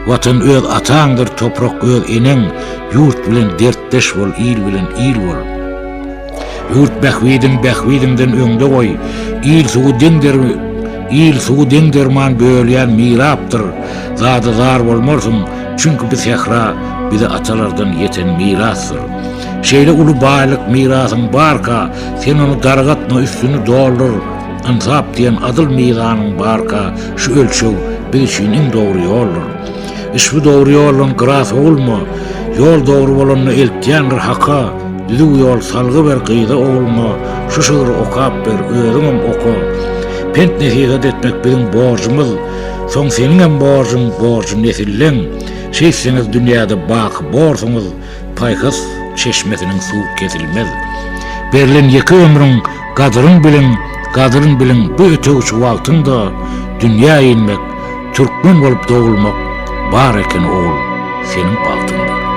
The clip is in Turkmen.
Watan öz ataňdyr, toprak öz eneň, Ýurt bilen dertdeş bol, il bilen il bol. Ýurt bähbidin bähbidiňden öňde goý, Il suwy deň der Il suwy deň derman bölýän mirapdyr, Zada zar bolmarsyň, çünki bu sähra bize atalardan ýeten mirasdyr. Şeýle uly baýlyk mirasyň barka, sen ony dargatma, üstüni doldur. Ynsap diýen adyl mizanyň barka, şu ölçeg biz üçin iň dogry ýoldur. Işbu dogry ýoldan gyra sowulma, Ýol dogry bolanda eltýändir Haka, Düzüw ýol salgy ber gyza ogluňa, Şu şygry okap ber, özüňem oka. Pent-nesihat etmek biziň borjumyz, Soň seniňem borjuň, borjy nesilleň. Şeýtseňiz dünýäde baky borsuňyz, Paýhas çeşmesiniň suwy kesilmez. Berlen ýeke ömrüň gadyryn biliň, Gadyryn biliň bu ötegçi wagtyň-da Dünýä inmek, türkmen bolup dogulmak Bar eken ogul, seniň bagtyňda.